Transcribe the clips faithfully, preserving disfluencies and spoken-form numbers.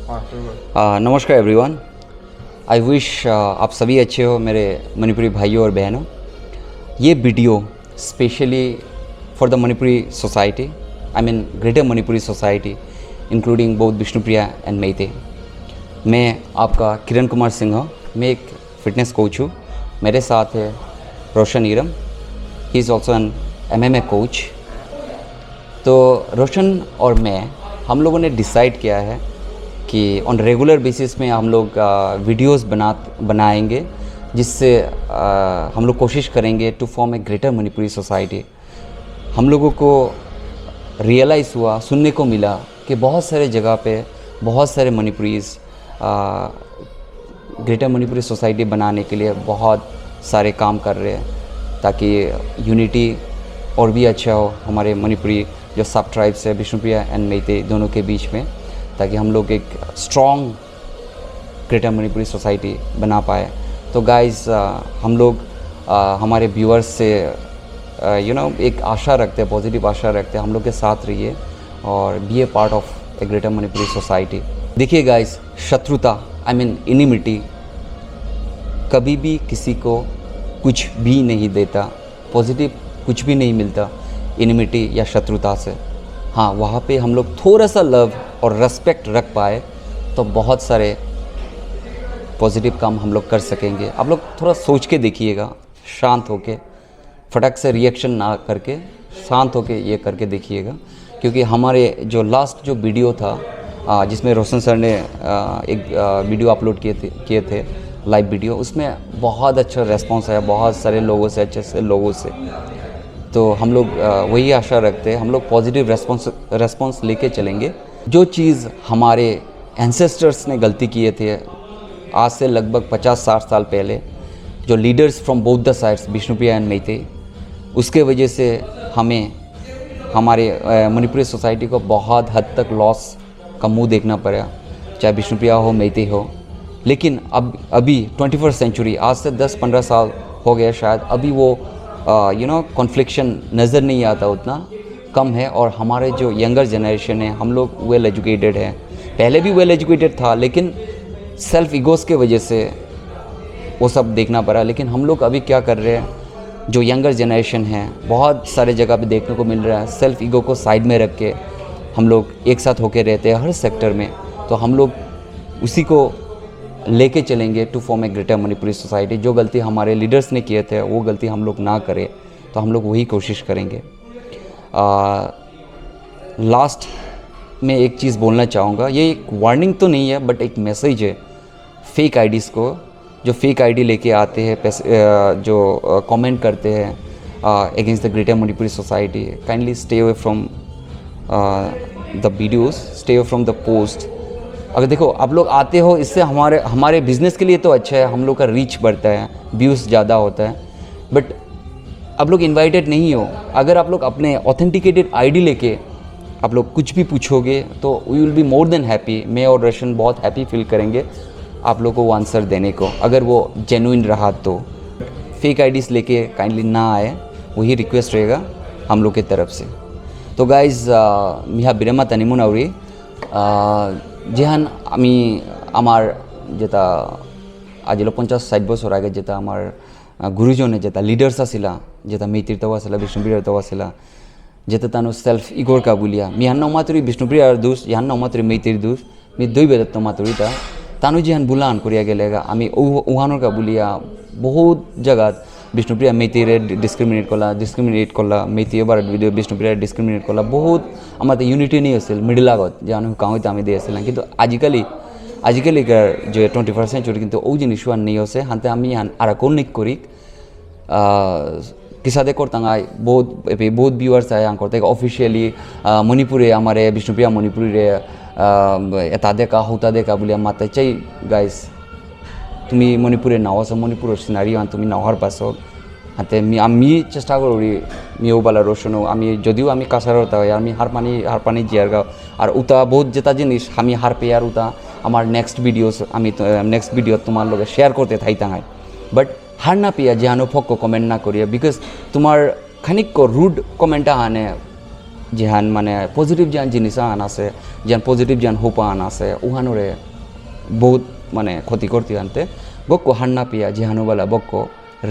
हाँ, शुरू कर। नमस्कार एवरीवन। आई विश आप सभी अच्छे हो, मेरे मणिपुरी भाइयों और बहनों। ये video specially for the Manipuri society, I mean Greater Manipuri society, including both Bishnupriya and Meitei. मैं आपका किरण कुमार सिंह हूँ। मैं एक फिटनेस कोच हूँ। मेरे साथ है रोशन Iram, he is also an M M A coach. तो रोशन और मैं, हम लोगों ने डिसाइड किया है कि ऑन रेगुलर बेसिस में हम लोग वीडियोस बना बनाएंगे, जिससे आ, हम लोग कोशिश करेंगे to form a Greater Manipuri society. हम लोगों को रियलाइज़ हुआ, सुनने को मिला कि बहुत सारे जगह पे बहुत सारे मणिपुरीज ग्रेटर मणिपुरी सोसाइटी बनाने के लिए बहुत सारे काम कर रहे हैं, ताकि यूनिटी और भी अच्छा हो हमारे मणिपुरी जो सब ट्राइब्स है, विष्णुप्रिया एंड मेइतेई दोनों के बीच में, ताकि हम लोग एक स्ट्रॉन्ग ग्रेटर मणिपुरी सोसाइटी बना पाए। तो गाइस, हम लोग आ, हमारे व्यूअर्स से यू नो एक आशा रखते हैं, पॉजिटिव आशा रखते हैं। हम लोग के साथ रहिए और be a part of a Greater Manipuri society. देखिए गाइस, शत्रुता, आई मीन इनिमिटी, कभी भी किसी को कुछ भी नहीं देता, पॉजिटिव कुछ भी नहीं मिलता इनिमिटी या शत्रुता से। हाँ, वहाँ पे हम लोग थोड़ा सा लव और रेस्पेक्ट रख पाए तो बहुत सारे पॉजिटिव काम हम लोग कर सकेंगे। आप लोग थोड़ा सोच के देखिएगा, शांत होके, फटक से रिएक्शन ना करके शांत होके ये करके देखिएगा, क्योंकि हमारे जो लास्ट जो वीडियो था, आ, जिसमें रोशन सर ने आ, एक वीडियो अपलोड किए थे किए थे लाइव वीडियो, उसमें बहुत अच्छा रेस्पॉन्स आया, बहुत सारे लोगों से, अच्छे से लोगों से। तो हम लोग आ, वही आशा रखते हैं, हम लोग पॉजिटिव रेस्पॉन्स रेस्पॉन्स लेके चलेंगे। जो चीज़ हमारे एंसेस्टर्स ने गलती किए थे आज से लगभग पचास साठ साल पहले, जो leaders from both the sides, Vishnupriya and Meitei, उसके वजह से हमें हमारे मणिपुरी सोसाइटी को बहुत हद तक लॉस का मुंह देखना पड़ा, चाहे विष्णुप्रिया हो, मेइतेई हो। लेकिन अब अभी ट्वेंटी फर्स्ट सेंचुरी, आज से दस पन्द्रह साल हो गया शायद, अभी वो यू नो कॉन्फ्लिक्शन नज़र नहीं आता, उतना कम है। और हमारे जो यंगर जनरेशन है, हम लोग वेल एजुकेटेड हैं, पहले भी वेल एजुकेटेड था, लेकिन सेल्फ ईगोस के वजह से वो सब देखना पड़ा। लेकिन हम लोग अभी क्या कर रहे हैं, जो यंगर जनरेशन है, बहुत सारे जगह पे देखने को मिल रहा है, सेल्फ ईगो को साइड में रख के हम लोग एक साथ होके रहते हैं हर सेक्टर में। तो हम लोग उसी को लेके चलेंगे to form a greater Manipuri society. जो गलती हमारे लीडर्स ने किए थे, वो गलती हम लोग ना करें, तो हम लोग वही कोशिश करेंगे। लास्ट में एक चीज़ बोलना चाहूँगा, ये एक वार्निंग तो नहीं है, बट एक मैसेज है फेक आईडीज़ को, जो फेक आईडी लेके आते हैं पैसे, अ, जो कमेंट करते हैं against the Greater Manipuri Society. Kindly stay away from the videos, stay away from the post. अगर देखो, आप लोग आते हो, इससे हमारे हमारे बिजनेस के लिए तो अच्छा है, हम लोग का रीच बढ़ता है, व्यूज़ ज़्यादा होता है, बट आप लोग इनवाइटेड नहीं हो। अगर आप लोग अपने ऑथेंटिकेटेड आईडी लेके आप लोग कुछ भी पूछोगे, तो we will be more than happy. मैं और रोशन बहुत हैप्पी फील करेंगे आप लोग को वो आंसर देने को, अगर वो जेन्युइन रहा तो। फेक आईडीज़ लेके काइंडली ना आए, वही रिक्वेस्ट रहेगा हम लोग की तरफ से। তো গাইজ, মিহা বিরেমা তানিমুন আউরি, যেহান আমি আমার যেটা আজিলো পঞ্চাশ ষাট বছর আগে যেটা আমার আহ, গুরুজনে যেটা লিডার্স আছিলা, যেটা মেইতির তাও আছিলা, বিষ্ণুপ্রিয়ার তাও আছিলা, যেটা তানো সেলফ ইগোর কা বুলিয়া, মিহান না মাতুরি বিষ্ণুপ্রিয়ার দোষ, ইহান না মাতুরি মেইতির দোষ, মি দুই বেদত্ত মাতুরিতা, তানু যেহান বুলান করিয়া গেলেগা, আমি উ-, উহানোর কা বুলিয়া বহুত জাগাত বিষ্ণুপ্রিয়া মেইতিরে ডি-, ডিসক্রিমিনেট করলা, ডিসক্রিমিনেট করলা, মেইতি এবার ভিডিও বিষ্ণুপ্রিয়া ডিসক্রিমিনেট করলা, বহুত আমাদের ইউনিটি নেই আছিল, মিডিল আগত, যে আমি কাউইতে আমি দিয়ে আসছিলাম। কিন্তু আজিকালি, আজিকালিকার যে টোয়েন্টি ফার্স্ট সেঞ্চুরি কিন্তু ও জিনিস আর নেই আছে, হাতে আমি হান আর কোন নিক করি, আহ, কিসাদে করতাম আই, বহুত, এপে বহুত ভিউয়ার্স আয়, আং করতে অফিসিয়ালি, আহ, মণিপুরে আমারে, বিষ্ণুপ্রিয়া মণিপুরীরে, আহ, এটা দেখা, হৌতা দেখা বুলিয়া মাতে চাই, গাইস। তুমি মণিপুরে নাও আছো, মণিপুরের সিনারি আন তুমি নাও হার পাছো। হাতে মি, আমি চেষ্টা করি, মিও বালা রোশনও, আমি যদিও আমি কাছাড় হতা হয়, আমি হারপানি, হারপানি জিয়ারগাঁও। আর উতা বহুত যেটা জিনিস আমি হারপে আর উতা আমার নেক্সট ভিডিওস, আমি তো, আহ, নেক্সট ভিডিও তোমার লগে শেয়ার করতে থাইতাম আই। বাট হার না পিয়া যেহানো ফক্ক কমেন্ট না করিয়া, বিকজ তোমার খানিক রুড কমেন্ট আহানে যেহান মানে পজিটিভ যেহান জিনিস আহান আছে, যেহান পজিটিভ যেহান হোপ আহান আছে, উহানরে বহুত মানে ক্ষতি করতে আনতে, বক্ক হার না পিয়া যেহানো বেলা বক্ক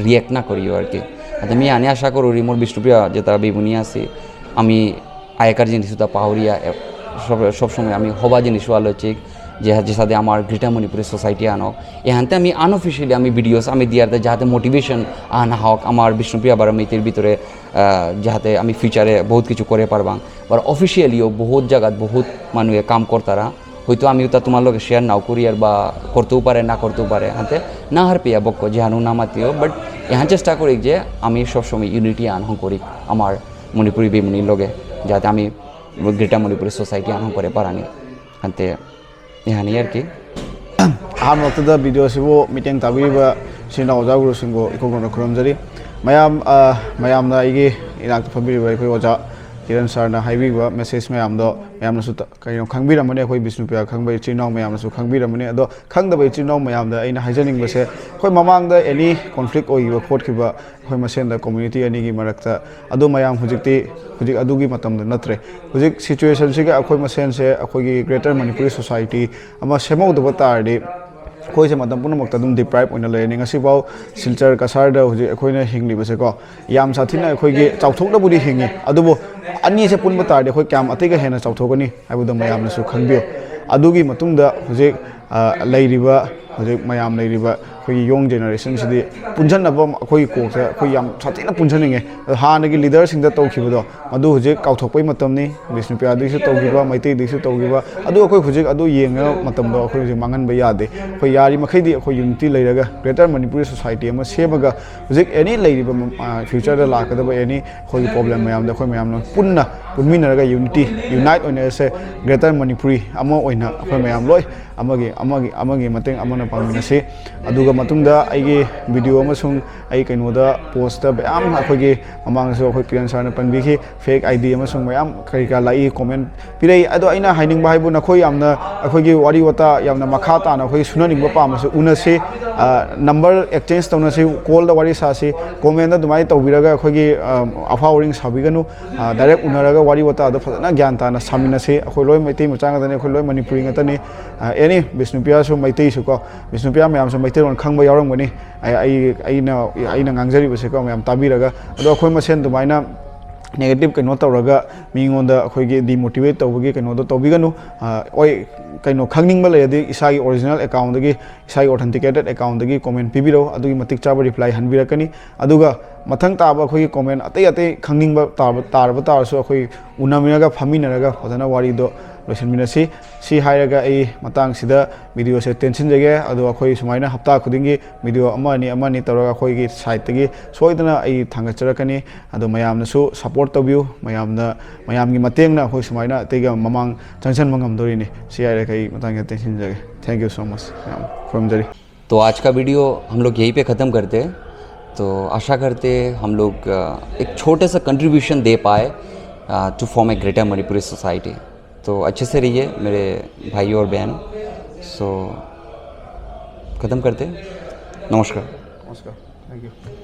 রিয়েক্ট না করিও আর কি। আতে আমি আনে আশা করুরি মোর বিষ্ণুপ্রিয়া যেতা বেইবুনি আছি, আমি আগেকার জিনিস উতা পাহরিয়া এ, সব সবসময় আমি হবা জিনিস আলোচিক, যে যে সাথে আমার গ্রেটার মণিপুরি সোসাইটি আনক, এহানতে আমি আনঅফিসিয়ালি আমি ভিডিওস আমি দিয়ারতে যাহাতে মোটিভেশন আনা হোক আমার বিষ্ণুপ্রিয়া বারো মেইতেইর ভিতরে, আহ, যাহাতে আমি ফিউচারে বহুত কিছু করে পারবাং। আর অফিসিয়ালিও বহুত জায়গাত বহুত মানুষে কাম করতারা, হয়তো আমি ওটা তোমার লগে শেয়ার নাও করি আর বা করতেও পারে, না করতেও পারে। হাতে না হার পেয়া বক্ক যেহানো না মাতিও, বাট এহান চেষ্টা করি যে আমি সবসময় ইউনিটি আনহং করি আমার মণিপুরি বেইবুনির লগে, যাতে আমি গ্রেটার মণিপুরি সোসাইটি আনহং করে পারানি। হাতে এহানি আর কি। ꯑꯍꯥꯟꯕꯃꯛꯇꯗ ꯚꯤꯗꯤꯑꯣ ꯑꯁꯤꯕꯨ ꯃꯤꯠꯌꯦꯡ ꯇꯥꯕꯤꯔꯤꯕ ꯏꯆꯤꯟ ꯏꯅꯥꯎ ꯑꯣꯖꯥ ꯒꯨꯔꯨꯁꯤꯡꯕꯨ ꯏꯀꯣꯛ ꯅꯧꯅ ꯈꯨꯔꯨꯝꯖꯔꯤ꯫ ꯃꯌꯥꯝ, ꯑ, ꯃꯌꯥꯝꯅ ꯑꯩꯒꯤ ꯏꯅꯥꯛꯇ ꯐꯝꯕꯤꯔꯤꯕ ꯑꯩꯈꯣꯏ ꯑꯣꯖꯥ ꯀꯤꯔꯟ ꯁꯥꯔꯅ ꯍꯥꯏꯕꯤꯕ ꯃꯦꯁꯦꯖ ꯃꯌꯥꯝꯗꯣ ꯃꯌꯥꯝꯅꯁꯨ ꯇ-, ꯀꯩꯅꯣ ꯈꯪꯕꯤꯔꯝꯃꯅꯤ, ꯑꯩꯈꯣꯏ ꯕꯤꯁꯅꯨꯄ꯭ꯔꯤꯌꯥ ꯈꯪꯕ ꯏꯆꯤꯟ ꯏꯅꯥꯎ ꯃꯌꯥꯝꯅꯁꯨ ꯈꯪꯕꯤꯔꯝꯃꯅꯤ꯫ ꯑꯗꯣ ꯈꯪꯗꯕ ꯏꯆꯤꯟ ꯏꯅꯥꯎ ꯃꯌꯥꯝꯗ ꯑꯩꯅ ꯍꯥꯏꯖꯅꯤꯡꯕꯁꯦ, ꯑꯩꯈꯣꯏ ꯃꯃꯥꯡꯗ ꯑꯦꯅꯤ ꯀꯣꯟꯐ꯭ꯂꯤꯛ ꯑꯣꯏꯈꯤꯕ ꯈꯣꯠꯈꯤꯕ ꯑꯩꯈꯣꯏ ꯃꯁꯦꯟꯗ ꯀꯝꯃ꯭ꯌꯨꯅꯤꯇꯤ ꯑꯅꯤꯒꯤ ꯃꯔꯛꯇ, ꯑꯗꯨ ꯃꯌꯥꯝ ꯍꯧꯖꯤꯛꯇꯤ, ꯍꯧꯖꯤꯛ ꯑꯗꯨꯒꯤ ꯃꯇꯝꯗ ꯅꯠꯇ꯭ꯔꯦ꯫ ꯍꯧꯖꯤꯛ ꯁꯤꯆꯨꯋꯦꯁꯟꯁꯤꯒ ꯑꯩꯈꯣꯏ ꯃꯁꯦꯟꯁꯦ ꯑꯩꯈꯣꯏꯒꯤ ꯒ꯭ꯔꯦꯇꯔ ꯃꯅꯤꯄꯨꯔꯤ ꯁꯣꯁꯥꯏꯇꯤ ꯑꯃ ꯁꯦꯝꯍꯧꯗꯕ ꯇꯥꯔꯗꯤ ꯑꯩꯈꯣꯏꯁꯦ ꯃꯇꯝ ꯄꯨꯝꯅꯃꯛꯇ ꯑꯗꯨꯝ ꯗꯤꯄ꯭ꯔꯥꯏꯞ ꯑꯣꯏꯅ ꯂꯩꯔꯅꯤ꯫ ꯉꯁꯤꯐꯥꯎ ꯁꯤꯜꯆꯔ ꯀꯁꯥꯔꯗ ꯍꯧꯖꯤꯛ ꯑꯩꯈꯣꯏꯅ ꯍꯤꯡꯂꯤꯕꯁꯦꯀꯣ, ꯌꯥꯝ ꯁꯥꯊꯤꯅ ꯑꯩꯈꯣꯏꯒꯤ ꯆꯥꯎꯊꯣꯛꯅꯕꯨꯗꯤ ꯍꯤꯡꯉꯤ, ꯑꯗꯨꯕꯨ ꯑꯅꯤꯁꯦ ꯄꯨꯟꯕ ꯇꯥꯔꯗꯤ ꯑꯩꯈꯣꯏ ꯀꯌꯥꯝ ꯑꯇꯩꯒ ꯍꯦꯟꯅ ꯆꯥꯎꯊꯣꯛꯀꯅꯤ ꯍꯥꯏꯕꯗꯣ ꯃꯌꯥꯝꯅꯁꯨ ꯈꯪꯕꯤꯌꯨ꯫ ꯑꯗꯨꯒꯤ ꯃꯇꯨꯡꯗ ꯍꯧꯖꯤꯛ, ꯑ, ꯂꯩꯔꯤꯕ, ꯍꯧꯖꯤꯛ ꯃꯌꯥꯝ ꯂꯩꯔꯤꯕ ꯑꯩꯈꯣꯏꯒꯤ ꯌꯣꯡ ꯖꯦꯅꯦꯔꯦꯁꯟꯁꯤꯗꯤ ꯄꯨꯟꯁꯤꯟꯅꯕ ꯑꯩꯈꯣꯏꯒꯤ ꯀꯣꯛꯁꯦ ꯑꯩꯈꯣꯏ ꯌꯥꯝ ꯁꯥꯊꯤꯅ ꯄꯨꯟꯁꯤꯟꯅꯤꯡꯉꯦ꯫ ꯑꯗꯣ ꯍꯥꯟꯅꯒꯤ ꯂꯤꯗꯔꯁꯤꯡꯗ ꯇꯧꯈꯤꯕꯗꯣ ꯃꯗꯨ ꯍꯧꯖꯤꯛ ꯀꯥꯎꯊꯣꯛꯄꯩ ꯃꯇꯝꯅꯤ꯫ ꯕꯤꯁꯅꯨꯄ꯭ꯔꯤꯌꯥꯗꯒꯤꯁꯨ ꯇꯧꯈꯤꯕ, ꯃꯩꯇꯩꯗꯒꯤꯁꯨ ꯇꯧꯈꯤꯕ, ꯑꯗꯨ ꯑꯩꯈꯣꯏ ꯍꯧꯖꯤꯛ ꯑꯗꯨ ꯌꯦꯡꯉꯕ ꯃꯇꯝꯗ ꯑꯩꯈꯣꯏ ꯍꯧꯖꯤꯛ ꯃꯥꯡꯍꯟꯕ ꯌꯥꯗꯦ꯫ ꯑꯩꯈꯣꯏ ꯌꯥꯔꯤꯃꯈꯩꯗꯤ ꯑꯩꯈꯣꯏ ꯌꯨꯅꯤꯇꯤ ꯂꯩꯔꯒ ꯒ꯭ꯔꯦꯇꯔ ꯃꯅꯤꯄꯨꯔꯤ ꯁꯣꯁꯥꯏꯇꯤ ꯑꯃ ꯁꯦꯝꯃꯒ ꯍꯧꯖꯤꯛ ꯑꯦꯅꯤ ꯂꯩꯔꯤꯕ, ꯑ, ꯐ꯭ꯌꯨꯆꯔꯗ ꯂꯥꯛꯀꯗꯕ ꯑꯦꯅꯤ ꯑꯩꯈꯣꯏꯒꯤ ꯄ꯭ꯔꯣꯕ꯭ꯂꯦꯝ ꯃꯌꯥꯝꯗ ꯑꯩꯈꯣꯏ ꯃꯌꯥꯝꯅ ꯄꯨꯟꯅ ꯄꯨꯟꯃꯤꯟꯅꯔꯒ ꯌꯨꯅꯤꯇꯤ, ꯌꯨꯅꯥꯏꯠ ꯑꯣꯏꯅꯔꯁꯦ꯫ ꯒ꯭ꯔꯦꯇꯔ ꯃꯅꯤꯄꯨꯔꯤ ꯑꯃ ꯑꯣꯏꯅ ꯑꯩꯈꯣꯏ ꯃꯌꯥꯝ ꯂꯣꯏ ꯑꯃꯒꯤ ꯑꯃꯒꯤ ꯑꯃꯒꯤ ꯃꯇꯦꯡ ꯑꯃꯅ ꯄꯥꯡꯃꯤꯟꯅꯁꯤ꯫ ꯑꯗꯨꯒ ꯃꯇꯨꯡꯗ ꯑꯩꯒꯤ ꯚꯤꯗꯤꯑꯣ ꯑꯃꯁꯨꯡ ꯑꯩ ꯀꯩꯅꯣꯗ ꯄꯣꯁꯇ ꯃꯌꯥꯝ ꯑꯩꯈꯣꯏꯒꯤ ꯃꯃꯥꯡꯗꯁꯨ ꯑꯩꯈꯣꯏ ꯀꯤꯔꯟ ꯁꯥꯔꯅ ꯄꯟꯕꯤꯈꯤ, ꯐꯦꯛ ꯑꯥꯏ ꯗꯤ ꯑꯃꯁꯨꯡ ꯃꯌꯥꯝ ꯀꯔꯤ ꯀꯔꯥ ꯂꯥꯛꯏ, ꯀꯣꯃꯦꯟ ꯄꯤꯔꯛꯏ꯫ ꯑꯗꯣ ꯑꯩꯅ ꯍꯥꯏꯅꯤꯡꯕ ꯍꯥꯏꯕꯨ, ꯅꯈꯣꯏ ꯌꯥꯝꯅ ꯑꯩꯈꯣꯏꯒꯤ ꯋꯥꯔꯤ ꯋꯥꯇꯥ ꯌꯥꯝꯅ ꯃꯈꯥ ꯇꯥꯅ ꯑꯩꯈꯣꯏ ꯁꯨꯅꯅꯤꯡꯕ ꯄꯥꯝꯃꯁꯨ ꯎꯅꯁꯤ, ꯅꯝꯕꯔ ꯑꯦꯛꯆꯦꯟꯖ ꯇꯧꯅꯁꯤ, ꯀꯣꯜꯗ ꯋꯥꯔꯤ ꯁꯥꯁꯤ꯫ ꯀꯣꯃꯦꯟꯗ ꯑꯗꯨꯃꯥꯏꯅ ꯇꯧꯕꯤꯔꯒ ꯑꯩꯈꯣꯏꯒꯤ ꯑꯐꯥ ꯑꯔꯤꯡ ꯁꯥꯕꯤꯒꯅꯨ꯫ ꯗꯥꯏꯔꯦꯛ ꯎꯅꯔꯒ ꯋꯥꯔꯤ ꯋꯥꯇꯥꯗꯣ ꯐꯖꯅ ꯒ꯭ꯌꯥꯟ ꯇꯥꯅ ꯁꯥꯃꯤꯟꯅꯁꯤ꯫ ꯑꯩꯈꯣꯏ ꯂꯣꯏ ꯃꯩꯇꯩ ꯃꯆꯥ ꯉꯥꯛꯇꯅꯤ, ꯑꯩꯈꯣꯏ ꯂꯣꯏ ꯃꯅꯤꯄꯨꯔꯤ ꯉꯥꯛꯇꯅꯤ꯫ ꯑꯦꯅꯤ ꯕꯤꯁꯅꯨꯄ꯭ꯔꯤꯌꯥꯁꯨ ꯃꯩꯇꯩꯁꯨ ꯀꯣ, ꯕꯤꯁꯅꯨꯄ꯭ꯔꯤꯌꯥ ꯃꯌꯥꯝꯁꯨ ꯃꯩꯇꯩꯂꯣꯟ ꯈꯪꯕ ꯌꯥꯎꯔꯝꯒꯅꯤ꯫ ꯑꯩ ꯑꯩ- ꯑꯩꯅ ꯑꯩꯅ ꯉꯥꯡꯖꯔꯤꯕꯁꯦꯀꯣ ꯃꯌꯥꯝ ꯇꯥꯕꯤꯔꯒ꯫ ꯑꯗꯣ ꯑꯩꯈꯣꯏ ꯃꯁꯦꯟ ꯑꯗꯨꯃꯥꯏꯅ ꯅꯦꯒꯦꯇꯤꯞ ꯀꯩꯅꯣ ꯇꯧꯔꯒ ꯃꯤꯉꯣꯟꯗ ꯑꯩꯈꯣꯏꯒꯤ ꯗꯤꯃꯣꯇꯤꯚꯦꯠ ꯇꯧꯕꯒꯤ ꯀꯩꯅꯣꯗꯣ ꯇꯧꯕꯤꯒꯅꯨ꯫ ꯑ, ꯍꯣꯏ, ꯀꯩꯅꯣ ꯈꯪꯅꯤꯡꯕ ꯂꯩꯔꯗꯤ ꯏꯁꯥꯒꯤ ꯑꯣꯔꯤꯖꯤꯅꯦꯜ ꯑꯦꯀꯥꯎꯟꯗꯒꯤ, ꯏꯁꯥꯒꯤ ꯑꯣꯊꯦꯟꯇꯤꯀꯦꯇꯦꯠ ꯑꯦꯀꯥꯎꯟꯗꯒꯤ ꯀꯣꯃꯦꯟ ꯄꯤꯕꯤꯔꯛꯎ, ꯑꯗꯨꯒꯤ ꯃꯇꯤꯛ ꯆꯥꯕ ꯔꯤꯄ꯭ꯂꯥꯏ ꯍꯟꯕꯤꯔꯛꯀꯅꯤ꯫ ꯑꯗꯨꯒ ꯃꯊꯪ ꯇꯥꯕ ꯑꯩꯈꯣꯏꯒꯤ ꯀꯣꯃꯦꯟ ꯑꯇꯩ ꯑꯇꯩ ꯈꯪꯅꯤꯡꯕ ꯇꯥꯕ ꯇꯥꯔꯕ ꯇꯥꯔꯁꯨ ꯑꯩꯈꯣꯏ ꯎꯅꯃꯤꯟꯅꯔꯒ ꯐꯝꯃꯤꯟꯅꯔꯒ ꯐꯖꯅ ꯋꯥꯔꯤꯗꯣ ꯂꯣꯏꯁꯤꯟꯃꯤꯟꯅꯁꯤ꯫ ꯁꯤ ꯍꯥꯏꯔꯒ ꯑꯩ ꯃꯇꯥꯡꯁꯤꯗ ꯚꯤꯗꯤꯑꯣꯁꯦ ꯇꯦꯟꯁꯤꯟꯖꯒꯦ꯫ ꯑꯗꯣ ꯑꯩꯈꯣꯏ ꯁꯨꯃꯥꯏꯅ ꯍꯞꯇꯥ ꯈꯨꯗꯤꯡꯒꯤ ꯚꯤꯗꯤꯑꯣ ꯑꯃ ꯑꯅꯤ ꯑꯃ ꯑꯅꯤ ꯇꯧꯔꯒ ꯑꯩꯈꯣꯏꯒꯤ ꯁꯥꯏꯠꯇꯒꯤ ꯁꯣꯏꯗꯅ ꯑꯩ ꯊꯥꯡꯒꯠꯆꯔꯛꯀꯅꯤ꯫ ꯑꯗꯣ ꯃꯌꯥꯝꯅꯁꯨ ꯁꯞꯄꯣꯔꯠ ꯇꯧꯕꯤꯌꯨ, ꯃꯌꯥꯝꯅ ꯃꯌꯥꯝꯒꯤ ꯃꯇꯦꯡꯅ ꯑꯩꯈꯣꯏ ꯁꯨꯃꯥꯏꯅ ꯑꯇꯩꯒ ꯃꯃꯥꯡ ꯆꯪꯁꯤꯟꯕ ꯉꯝꯗꯣꯔꯤꯅꯤ꯫ ꯁꯤ ꯍꯥꯏꯔꯒ ꯑꯩ ꯃꯇꯥꯡꯁꯤꯗ ꯇꯦꯟꯁꯤꯟꯖꯒꯦ꯫ Thank you so much꯫ ꯃꯌꯥꯝ ꯈꯨꯔꯨꯝꯖꯔꯤ꯫ तो आज का वीडियो हम लोग यहीं पे ख़त्म करते हैं। तो आशा करते हैं हम लोग अ, एक छोटा सा कंट्रीब्यूशन दे पाए to form a greater Manipuri society। तो अच्छे से रहिए मेरे भाइयों और बहनों। सो ख़त्म करते हैं। नमस्कार। नमस्कार, थैंक यू।